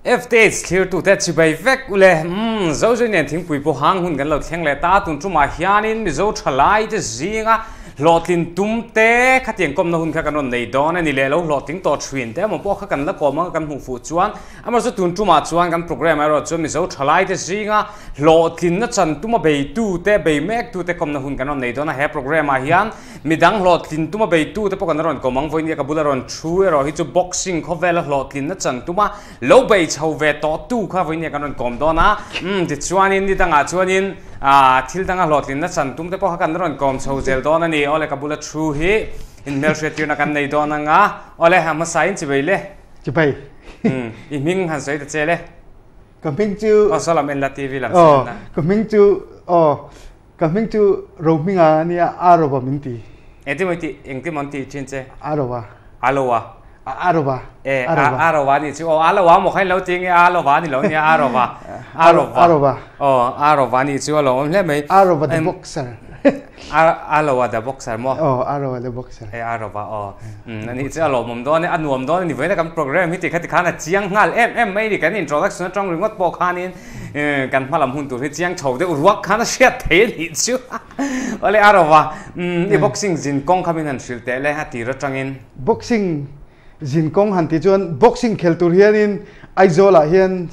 FTH thlirtute chibai vek ule. Umm, Zozui nen thingpui pawh hang hun kan lo thleng leh ta. Tun tumah hianin Mizo thalai te zinga hlawhtlin tum te khatiang kawmna hun kha kan rawn nei dawn a ni leh lo hlawhtling tawh thin te emaw pawh kha kan la kawm anga kan hmuh fuh chuan amaherawhchu tun tumah chuan kan program erawh chuan Mizo thalai te zinga hlawhtlinna chan tuma beitu te bei mek tu te kawmna hun kan rawn nei dawn a. He program ah hian Midang hlawhtlin tuma beitute pawh kan rawn kawm ang. Vawinia ka bula rawn thu erawh hi chu boxing khawvela hlawhtlinna chan tuma lo bei chho ve tawhtu kha vawinia kan rawn kawm dawn a. Umm tichuanin ni dangah chuanin ah thil danga hlawhtlinna chan tum te pawh kha kan rawn kawm chho zel dawn a ni. Awle ka bula thu hi inhmelhriattirna kan nei dawn ang a. Awle a hmasain chibai le. Chibai. Umm i hming han sawi ta che le. Ka hming chu. Aw saw lam en la TV lam sawi en la. Aw ka hming chu aw. Ka hming chu Rohminga a nia, Arova min ti. Engtin maw i tih? Engtin maw an tih thin che? Arova. Alowa. Arova. E, Arova ni chu. Aw, Alowa maw kha in lo ti nge? Alowa ni lo nia, Arova. Arova. Arova. Aw, Arova ni chu a lo awm hle mai. Arova the boxer. Alowa the boxer maw? Aw, Arova the boxer. E, Arova, aw. Umm, ani chu a lawmawm dawn e, a nuam dawn a ni. Vawiina kan program hi ti kha ti khan a chiang nghal em em mai a ni. Kan introduction atang ringawt pawh khanin Kan hma lam hun tur hi chiang chho deuh ruak khan a hriat thei a nih chu. Awle a rova, i boxing zin kawng kha min han hrilh teh le a tir atangin. Boxing zin kawng han tih chuan boxing khel tur hianin Aizawlah hian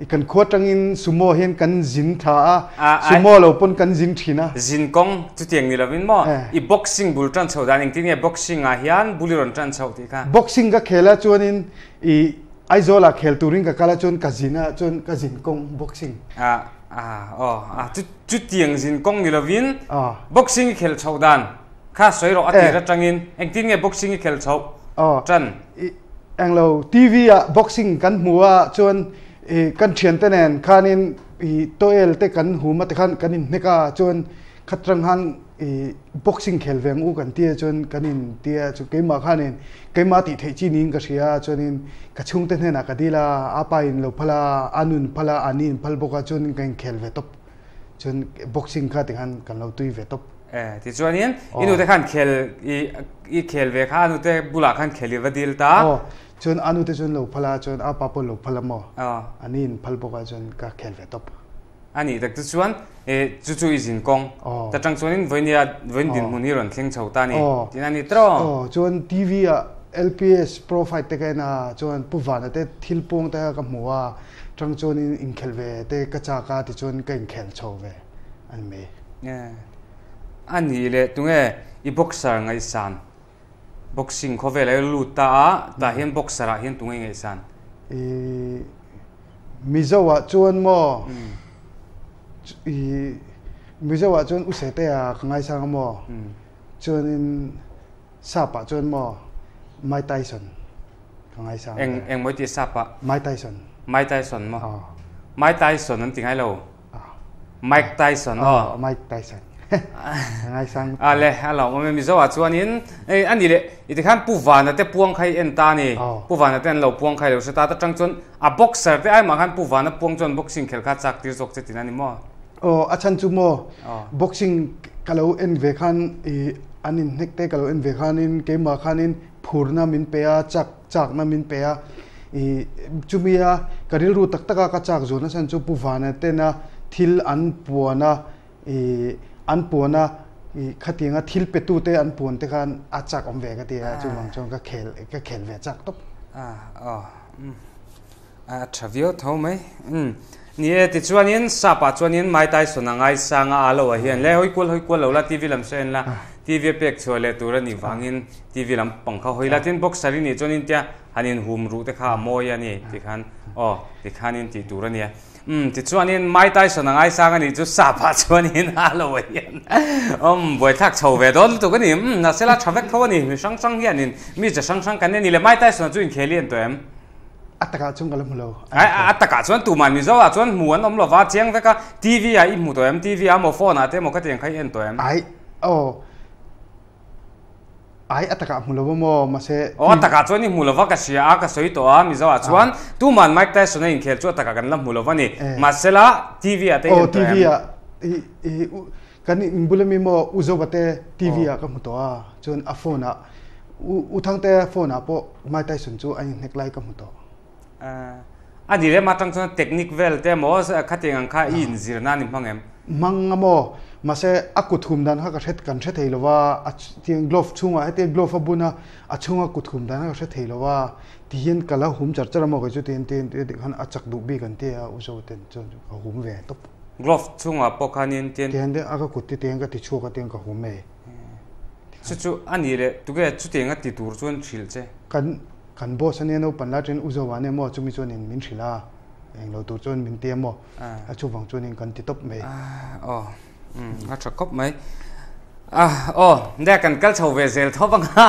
kan khua atangin sumo hian kan zin tha a, sumo lo pawn kan zin thin a. Zin kawng chutiang ni lovin maw i boxing bul tan chho dan engtin nge boxing ah hian bul i rawn tan chhoh tih kha? Boxing ka khel a chuanin i Aizawl ah khel turin ka kal a chuan ka zin a chuan ka zin kawng boxing. Ah ah aw ah chu chutiang zin kawng ni lovin boxing i khel chhoh dan kha sawi rawh a tir atangin engtin nge boxing i khel chhoh tan. Englo TV ah boxing kan hmu a chuan i kan thiante nen khanin i toel te kan hum a tikhan kan inhnek a chuan khatrang khan i boxing khel ve ang u kan tia chuan kan in tia chu keimah khanin keimah tih theih chi niin ka hria chuanin ka chhungte hnenah ka dil a a pa in lo phal a a nun phal a a ni in phal bawk a chuan ka inkhel ve tawp chuan boxing kha tikhan kan lo tui ve tawp. E tichuanin i nute khan khel i i khel ve kha a nute bulah khan khel i va dil ta. Aw chuan a nute chuan lo phal a chuan a pa pawh lo phal a maw a ni in phal bawk a chuan ka khel ve tawp. A nih tak chu chuan e chu chu i zin kawng ta tang chuanin vawinia vawiin dinhmun hi rawn thleng chho ta a ni tihna a ni tawh. Aw chuan TV ah LPS Pro Fight te ka en a chuan Pu Vana te thil puang te kha ka hmu a tang chuanin inkhelh ve te ka chak a tichuan ka inkhel chho ve a ni mai. A nih leh tunge i boxer ngaihsan boxing khawvel a lut ta a tah hian boxer ah hian tunge ngaihsan? I Mizo ah chuan maw i Mizo ah chuan Usete ah ka ngaisang a maw chuanin Sap ah chuan maw Mike Tyson ka ngaisang eng eng mawi ti Sap ah Mike Tyson Mike Tyson maw Mike Tyson an ti ngai lo Mike Tyson aw. Mike Tyson. Ka ngaisang. A le a lo awm e Mizo ah chuanin ei a ni le i tikhan Pu Vana te puang kha i en ta a ni. Pu Vana te an lo puang kha i lo hre ta ta tang chuan a boxer te ai mah khan Pu Vana puang chuan boxing khel kha chak tir zawk che tina ni maw? Aw a chhan chu maw boxing ka lo en ve khan i an inhnek te ka lo en ve khanin keimah khanin phurna min pe a chak chakna min pe a, i chumia ka rilru tak taka ka chak zual nasa chu Pu Vana tena thil an puan a, i an puan a, i khatianga thil petu te an puan te khan a chak awm ve ka ti a, chuvang chuan ka khel ka khel ve chak tawp. A aw umm a tha viau tho mai umm ni e tichuanin sap ah chuanin Mike Tyson a ngaisang a a lo ah hian le hawi kual hawi kual lo la TV lam sawi en la TV a pek chhuah leh tur a nih vangin TV lam pang kha hawi la tin boxer i nih chuan intia han in hum ruh te kha a mawi a ni ti khan aw ti khan in tih tur a nia umm tichuanin Mike Tyson a ngaisang a nih chu sap ah chuanin a lo ah hian umm buaithlak chho ve dawn lutuk a ni umm mahsela tha vek tho a ni mi hrang hrang hianin mi chi hrang hrang kan ni a ni le Mike Tyson chu inkhel i en tawh em? A takah chuan ka la hmu lo. A takah chuan tumah Mizo ah chuan hmu an awm lo va chiang vek a TV ah i hmu tawh em TV ah maw phone ah te emaw khatiang kha i en tawh em? Ai aw ai a takah hmu lo va maw mahse Aw a takah chuan i hmu lo va ka hria a ka sawi tawh a Mizo ah chuan tuman Mike Tyson a inkhel chu a takah kan la hmu lo va ni mahsela TV ah te i en tawh em? Aw TV ah i i. Kan in bul ami maw U Zoba te TV ah ka hmu tawh a, chuan a phone ah U Thangtea phone ah pawh Mike Tyson chu a inhnek lai ka hmu tawh. A ni lem atang chuan technique vel te maw khatiang ang kha i inzir nan i hmang em? Hmang a maw? Mahse a kut hum dan kha ka hre kan hre thei lo va, a tiang glove chhungah hetia glove a bun a, a chhunga kut hum dan kha ka hre thei lo va, tihian ka lo hum char char a maw kei chu tihian tihian khan a chak duh bik an ti a, U Zo ten chuan ka hum ve tawp. Glove chhungah pawh khanin tian. Tihian a ka kut te tihian ka ti chhuak a tiang ka hum e. Chu chu a nih leh tuge chutiang a ti tur chuan hrilh che. Kan Kan boss ania naupan lai ṭin u Zoa ania maw chumi chuanin min hrilh a, englo tur chuan min ti a maw, a chuvang chuanin kan ti tawp mai. Aw, a ṭha khawp mai. Aw, nia kan kal chho ve zel tho vang a,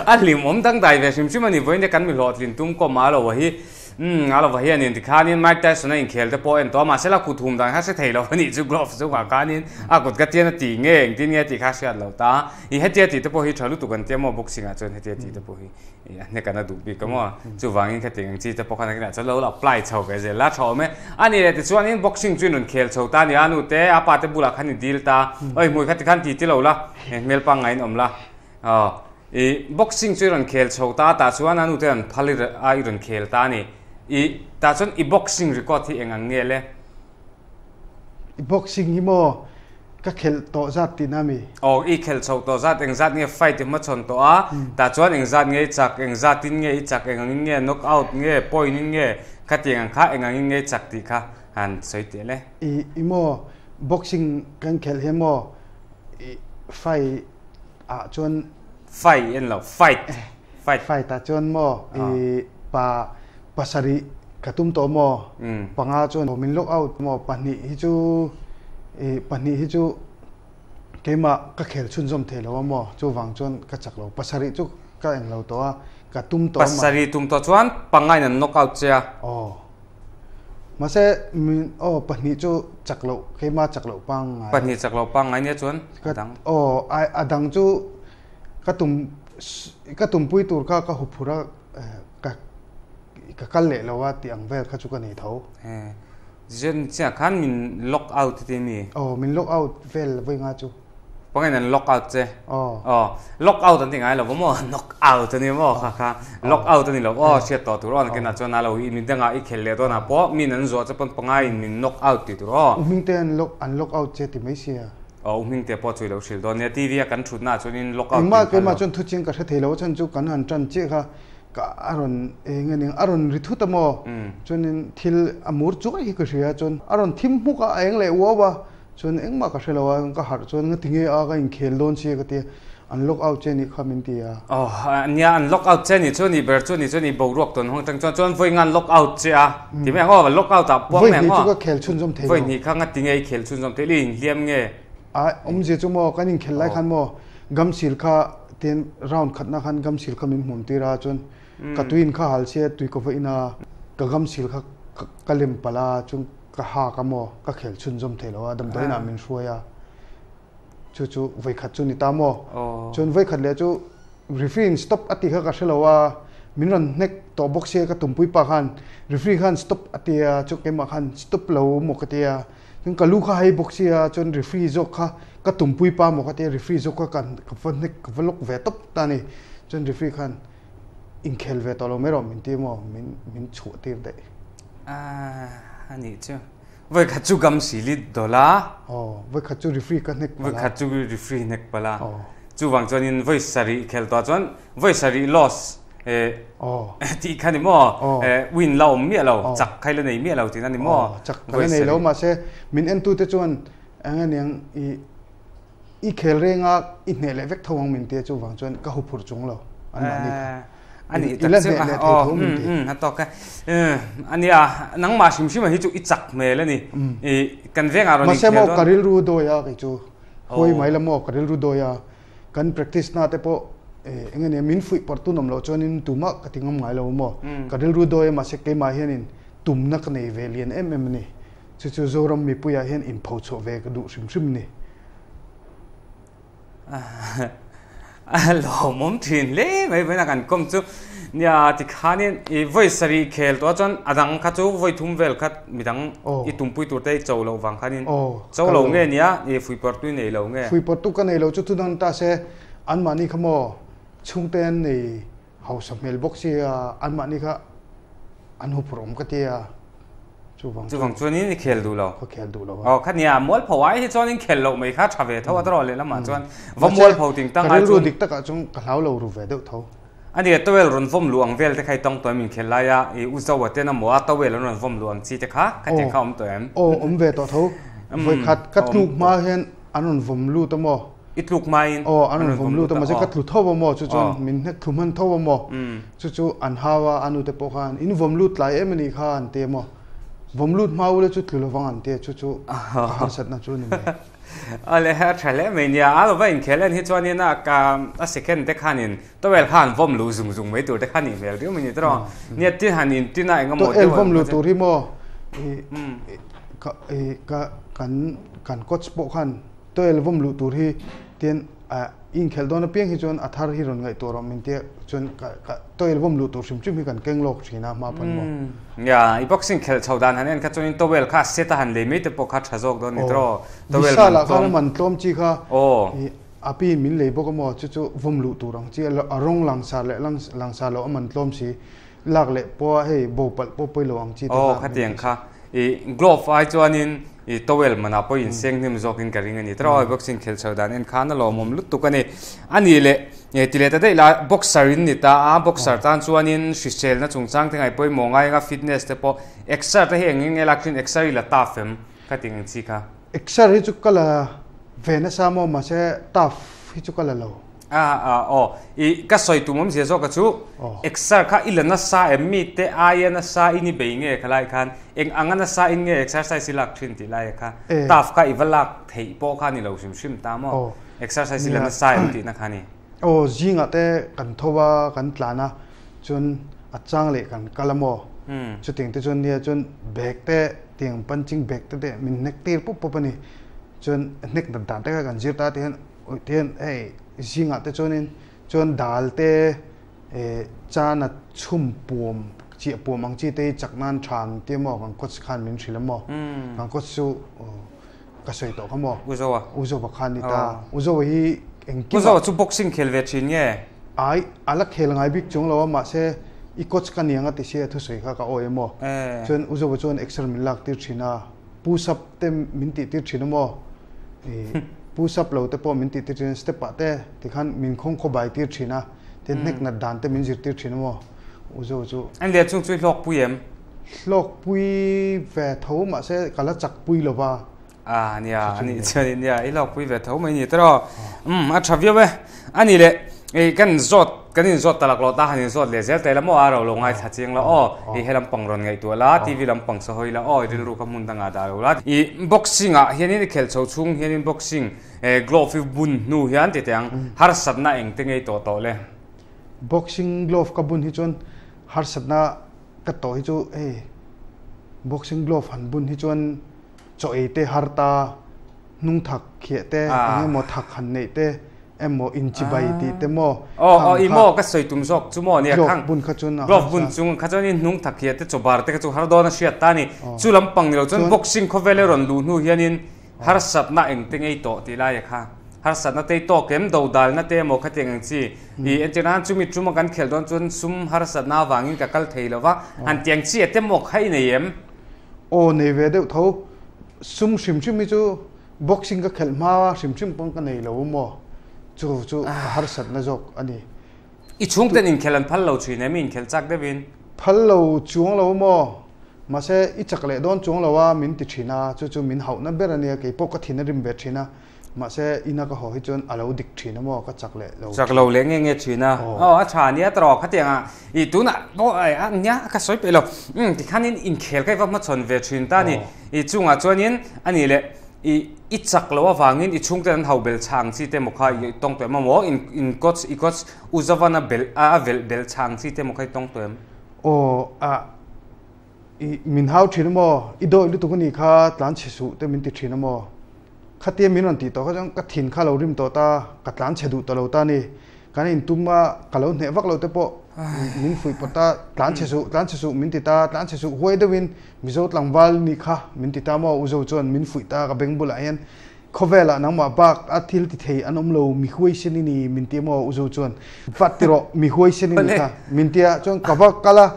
a hlimawm dangdai ve hrim hrim a ni. Vawiin kan mi hlawhtlin tum kawm a lo hi, a lo hian in tikhanin Mike Tyson a inkhel te pawh a en tawh a, mahse la kut hum dan kha hre thei lo a nih chu glove chungah khanin a kut ka tian a ti nge engtin nge tih kha hriat loh ta. I hetia tih te pawh hi ṭha lutuk an tia maw boxing ah chuan hetia tih te pawh hi. A hnek an a duh bik a maw? Chuvangin khatiang ang chi te pawh khan a kinah chuan lo apply chho ve zel a tha awm e. A ni leh tichuanin boxing chu in rawn khel chho ta a ni a, nu te a pa te bulah khan i dil ta. Oi hmui kha tikhan ti ti lo la, hmel pangngai in awm la. Aw i boxing chu i rawn khel chho ta tah chuan a nu te rawn phal a i rawn khel ta a ni. I tah chuan i boxing record hi eng ang nge le? I boxing hi maw ka khelh tawh zat tihna a mi? Aw, i khelh chhoh tawh zat eng zat nge fight i hmachhawn tawh a, tah chuan eng zat nge i chak, eng zatin nge i chak, eng angin nge knock out nge, point in nge, khatiang ang kha eng angin nge i chak tih kha han sawi teh le. I i maw boxing kan khelh hi maw i fight ah chuan. Fight en lo, fight, fight. Fight ah chuan maw i pa pasarih ka tum tawh maw? Panga chuan min lock out maw? Pahnih hi chu ih pahnih hi chu keimah ka khel chhunzawm thei lo a maw? Chuvang chuan ka chak lo. Pasarih chu ka eng lo tawh a, ka tum tawh a mah. Pasarih tum tawh chuan panga in an knock out che a. Aw. Mahse min aw pahnih chu chak loh keimah chak loh pangngai. Pahnih chak loh pangngai nia chuan a dang. Aw a dang chu ka tum ka tumpui tur kha ka huphurh a. Ka ka kal leh lo a tih ang vel kha chu ka nei tho. Zen chiah khan min lock out ti mi? Aw, min lock out vel vawi nga chu. Pangin an lock out che? Aw. Aw, lock out an ti ngai lo maw? Knock out a ni maw kha kha. Lock out a ni lo aw, hriat tawh tur aw nakinah chuan a lo i midangah i khel leh dawnah pawh min an zawh che pawn pangai in min knock out ti tur aw. U Hmingte an lock an lock out che ti mai sia. Aw, U Hmingte pawh chu i lo hrilh dawn nia. TV a kan thutnaah chuanin lock out tin Engmah keimah chuan thu chiang ka hre thei lo a chhan chu kan han tan chiah kha ka a rawn eng nge ning a rawn ri thut a maw chuanin thil a mur chuai hi ka hria chuan a rawn thim hmuk a a eng leh uau a chuan engmah ka hre lo a ka harh chuan nga tinge a ka inkhel dawn sia ka tia an lock out che nih kha min ti a. Aw nia an lock out che nih chu ni ber chu ni chu ni boruak tawn hawng tang chuan chuan vawi ngan lock out che a ti mai ang aw lock out ah puang mai ang aw. Vawi hnih chu ka khel chhunzawm thei lo. Vawi hnih kha nga tinge i khel chhunzawm thei i inhliam nge. A awmzia chu maw kan inkhel lai khan maw gamsil kha tin round khatna khan gamsil kha min hmuam tir a chuan ka tuiin kha hal sia tui ka va in a ka gamsil kha ka lem palh a chuan ka hak a maw ka khel chhunzawm thei lo a damdawiin ah min hruai a chu chu vawi khat chu ni ta maw chuan vawi khat leh chu referee in stop a tih kha ka hre lo a min rawn hnek tawh bawk sia ka tumpui pa khan referee khan stop a ti a chu keimah khan stop lo maw ka ti a Chuan ka lu kha hei bawk sia chuan referee zawk kha ka tumpui pa maw ka tia referee zawk kha kan ka va hnek ka va lawk ve tawp ta a ni. Chuan referee khan inkhel ve tawh lo mai rawh min ti maw min min chhuah tir daih. Aah a nih chu. Vawi khat chu gam sili dawlh a. Aw vawi khat chu referee ka hnek palh a. Vawi khat chu referee hnek palh a. Aw. Chuvang chuanin vawi sarih khel tawh chuan vawi sarih loss tih kha ni maw? Win la awm miah lo, chak kha i la nei miah lo tihna ni maw? Chak ka la nei lo, mahse min entute chuan eng aniang i i khel renga i hneh leh vek tho ang min tia chuvang chuan ka huphurh chung lo anmahni kha. Ani i la hneh leh thei tho min ti. A tawk e. Ania nangmah hrim hrim hi chu i chak hmel a ni. I kan vengah rawn inkhel dawn. Mahse maw ka rilru dawi a kei chu. Huai mai la maw ka rilru dawi a. Kan practice na te pawh eng nge min fuih pawrh tun awm loh chuanin tumah ka ti ngam ngai lo maw? Ka rilru dawi a mahse keimah hianin tumna ka nei ve lian em em a ni. Chu chu Zoram mipuiah hian inpho chhuah ve ka duh hrim hrim a ni. A lawmawm thin hle mai vawiin a kan kawm chu. Nia tikhanin i vawi sarih khel tawh a chuan a dang kha chu vawi thum vel kha midang i tumpui tur te i cho loh vang khanin cho lo nge nia i fuihpawrh tu i nei lo nge? Fuihpawrh tu ka nei lo chu chudang ta se anmahni kha maw chhungte an nei hausa hmel bawk sia anmahni kha an huphurh awm ka tia. Chuvang chuvang chuanin i khel duh lo. Ka khel duh lo a. Aw khania mualpho ai hi chuanin khel loh mai kha tha ve tho a tawrh lehlamah chuan va mualpho ting tang ai chuan. Ka rilru dik takah chuan ka hlau lo ru ve deuh tho. Ania towel rawn vawm luh ang vel te kha i tawng tawh em inkhel laia i u Zoa ten a maw a towel an rawn vawm luh ang chi te kha khatiang kha awm tawh em? Aw awm ve tawh tho. Vawikhat ka tluk hma hian an rawn vawm lut a maw? I tluk hmain Aw an rawn vawm lut a maw ka tlu tho a maw chu chuan min hnek thlu hman tho a maw chu chu an hau a a nute pawh khan in vawm lut tlai em a nih kha an ti a maw vawm lut hma ula chu tlu lovang an ti a chu chu ka harsatna chu ni mai. Awle a tha hle mai nia a lova inkhel en hi chuanin a ka a second te khanin towel khan vawm luh zung zung mai tur te kha nih hmel riau mai ni tawh nia tin han in tin a engemaw towel vawm luh tur hi maw ka ka kan kan coach pawh khan Towel vawm luh tur hi tian ah inkhelh dawn apiang hi chuan a thar hi rawn ngaihtuah rawh min tia chuan ka ka towel vawm luh tur hrim hrim hi kan keng lawk thin a hma pawn maw. Nia i boxing khelh chho dan han en kha chuan in towel kha set a han lei mai te pawh kha tha zawk dawn ni tawh towel man tlawm. Visa lah khan a man tlawm chi kha a pi min lei bawk a maw chu chu vawm luh tur ang chi a rawng langsar leh langsar loh a man tlawm si lak leh pawh a hei bo palh pawh pawi lo ang chi te kha. Aw khatiang kha i glove ai chuanin i towel manah pawh inseng hnem zawkin ka ring a ni. Tawh boxing khelh chho dan en khan a lawmawm lutuk a ni. A nih leh ti leh ta daih la boxer in ni ta a, boxer tan chuanin hriselna chungchang te ngaih pawimawh ngai anga fitness te pawh exer te hi eng eng nge lak thin exer i la tough em ka ti ang chi kha. Exer hi chu ka la ve nasa maw mahse tough hi chu ka la lo. A a aw i ka sawi tum awmzia zawk a chu exer kha i la nasa em mi te aia nasa in i bei nge khalai khan eng anga nasa in nge exercise i lak thin tih lai kha tough kha i va lak theih pawh kha ni lo hrim hrim ta maw exercise i la nasa em tihna kha ni. Aw zingah te kan tho a kan tlan a chuan a chang leh kan kal a maw chutiang te chuan nia chuan bag te tiang punching bag te te min hnek tir pawp pawp a ni chuan hnek dan dan te kha kan zir ta te hian Tihian hei zingah te chuanin chuan dal te chana chhum puam chiah puam ang chi te hi chak nan tha an ti maw kan coach khan min hrilh a maw kan coach chu ka sawi tawh kha maw Uzoa Uzoa khan ni ta Uzoa hi engkim Uzoa chu boxing khel ve thin nge ai ala khel ngai bik chung lo a mahse i coach ka niang a ti sia thusawi kha ka awi a maw chuan Uzoa chuan exer min lak tir thin a push up te min tih tir thin a maw push up lo te pawh min tih tir thin a step ah te tikhan min khawng khaw bai tir thin a tin hnek nat dan te min zir tir thin a maw u zo chu. An lian chung chu i hlawk pui em? Hlawk pui ve tho mahse ka la chak pui lo va. A nia a nih chuan nia i hlawk pui ve tho mai ni tawh um a tha viau e a nih leh i kan zawt kan inzawt ta laklawh ta han inzawt leh zel ta ila maw a ro lo ngaithla chiang la aw i he lampang rawn ngaihtuah la TV lampang saw hawi la aw i rilru kha hmun dangah dah lo la i boxing ah hianin i khelh chho chhung hianin boxing glove i bun hnu hian ti teh ang harsatna eng te ngei tawh tawh le. Boxing glove ka bun hi chuan harsatna ka tawh hi chu hei boxing glove han bun hi chuan chaw ei te har ta hnung thak khiah te eng emaw thak han neih te emaw inchibai tih te maw Aw aw i maw ka sawi tum zawk chu maw nia khang glove bun kha chuan glove bun chung kha chuan in hnung thak hiah te chawbar te kha chu har dawn a hriat ta ni chu lampang ni lo chuan boxing khawvel e rawn luh hnu hianin harsatna eng te ngei tawh tih lai a kha harsatna te i tawk em dodalna te emaw khatiang ang chi i entir nan chumi tuma kan khelh dawn chuan sum harsatna avangin ka kal thei lova han tiang chi a te maw kha i nei em? Aw nei ve deuh tho sum hrim hrim hi chu Boxing ka khelh hma hrim hrim pawn ka nei lo maw? Chu chu ka harsatna zawk a ni. I chhungten inkhelh an phal lo thin em? I inkhelh chak deuhin? Phal lo chuang lo maw? Mahse i chak leh dawn chuang lo a min ti thin a, chu chu min hauhna ber a nia, keipawh ka thin a rim ve thin a, mahse ina ka haw hi chuan a lo dik thin a maw, ka chak leh lo thin. Chak lo leh nge nge thin a, aw a tha nia tawh khatiang a, i tunah pawh a nia ka sawi peih lo, umm tikhanin inkhel kha i va hmachhawn ve thin ta a ni. I chungah chuanin a nih leh i i chak loh avangin i chhungten an hau bel chhang chi te emaw kha i tawng tawh em amaw in in coach i coach u Zavan a bel a velh bel chhang chi te emaw kha i tawng tawh em? Aw a i min hau thin amaw i dawih lutuk a nih kha tlan chhe suh te min ti thin amaw khatia min rawn tih tawh kha chuan ka thin kha lo rim tawh ta ka tlan chhe duh ta lo ta a ni. Kan in tum a, ka lo hneh vak lo te pawh min fuih pawt a, tlan chhe suh, tlan chhe suh min ti ta, tlan chhe suh huai deuhin Mizo tlangval ni kha min ti ta maw? Uzo chuan min fuih ta ka beng bulah hian khawvelah nangmah bak a thil ti thei an awm lo, mi huaisen i ni min ti maw? Uzo chuan vat ti rawh, mi huaisen i ni kha min ti a, chuan ka va kal a,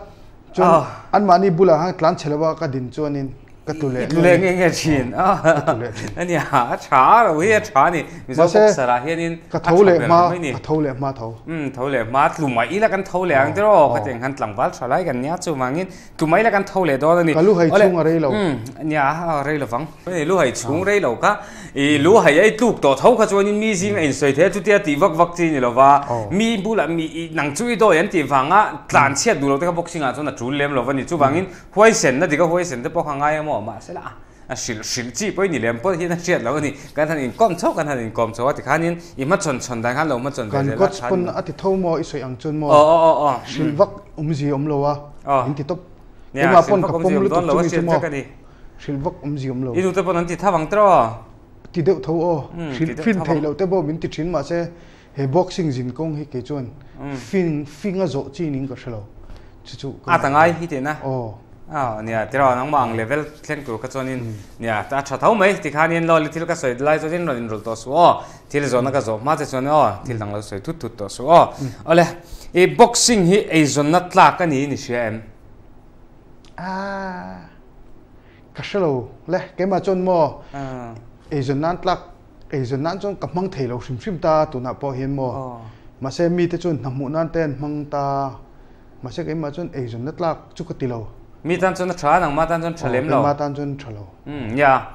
chuan anmahni bulah khan tlan chhe lova ka din chuanin Ka tlu leh I tlu leh nge nge thin. Ka tlu leh thin. Ania, a tha ro hi a tha a ni. Mizo boxer ah hianin a tha ber mai ni. Ka tho leh hma tho. Umm, tho leh hma. Tlu mai ila kan tho leh ang tiraw? Ka tiang khan tlangval tha lai kan nia chuvangin tlu mai ila kan tho leh dawn a ni. Ka lu hai chhung a rei lo. Umm, ania, a rei lo vang. Lu hai chhung rei lo kha. I lu hai a i tluk tawh tho kha chuanin mi zing a insawi thei a, chutia tih vak vak chi ni lo va. Mi bulah mi nang chu i dawi an tih vanga tlan chhiat duh lo te kha boxing ah chuan a tul lem lo va ni. Chuvangin Huaisen na dik a huaisen te pawh kha ngai emaw mahse la a hrilh hrilh chi pawh i ni lem pawh hian a hriat loh a ni. Kan han inkawm chho kan han inkawm chho a tikhanin i hmachhawn chhawn dan khan lo hmachhawn ve zel a. Kan coach pawn a ti tho maw i sawi ang chuan maw hrilh vak awmzia awm lo a min ti tawp. Keimah pawn ka pawm lutuk chumi chu maw hrilh vak awmzia awm lo. I nute pawn an ti tho ang tiraw? Ti deuh tho aw. Hrilh fin theih loh te pawh min ti thin mahse He boxing zin kawng hi kei chuan fing fing a zawh chi ning ka hre lo. Chu chu ka A ta ngai hi tihna? Aw. Aw nia tiraw nangmah ang level thleng tur kha chuanin nia a tha tho mai tikhanin law thil ka sawi lai chuanin rawn inrawlh tawh suh aw. Thil zawhna ka zawh hma che chuan aw thil dang lo sawi thut thut tawh suh aw. Awle i boxing hi eizawnna tlak a niin i hria em? Aaa ka hre lo le keimah chuan maw eizawn nan tlak Eizawn nan chuan ka hmang thei lo hrim hrim ta tunah pawh hian maw. Mahse mite chuan hna hmuh nan te an hmang ta. Mahse keimah chuan eizawnna tlak chu ka ti lo. Mi tan chuan a tha, nangmah tan chuan tha lem lo. Keimah tan chuan tha lo. Umm nia.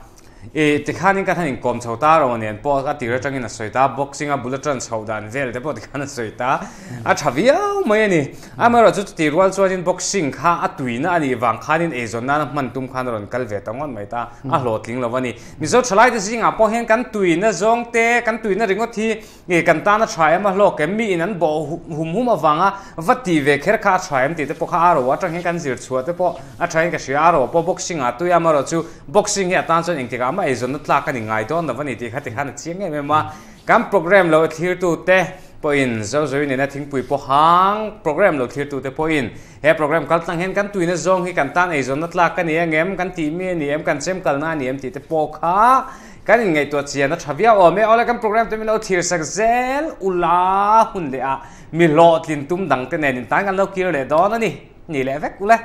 I tikhanin ka han inkawm chho ta ro nen pawh a tir atangin a sawi ta, boxing a bul a tan chhoh dan vel te pawh tikhan a sawi ta. A tha viau mai a ni. Amaherawhchu chuti rual chuanin boxing kha a tuina a nih vang khanin eizawn nana hman tum khan a rawn kal ve ta ngawt mai ta. A hlawhtling lo a ni. Mizo thalaite zingah pawh hian kan tuina zawng te, kan tuina ringawt hi nge kan tan a tha em a hlawk em, miin an bawh hum hum avanga va ti ve kher kha a tha em tih te pawh kha a ro atang hian kan zir chhuah te pawh a tha in ka hria. A ro pawh boxing ah tui a, amaherawh chu boxing hi a tan chuan engtikah mah eizawnna tlak a ni ngai dawn lo a ni tih kha tikhan a chiang em em a. Kan program lo thlirtute pawhin Zozoin nena thingpui pawh hang program lo thlirtute pawhin He program kal tlang hian kan tuina zawng hi kan tan eizawnna tlak a ni ang em, kan tih mi a ni em, kan chem kalna a ni em tih te pawh kha kan inngaihtuah chian a tha viau awm e. Awle kan program te min lo thlir sak zel ula hun leh ah mi hlawhtlin tum dang te nen intan kan lo kir leh dawn a ni. Ni leh vek ule.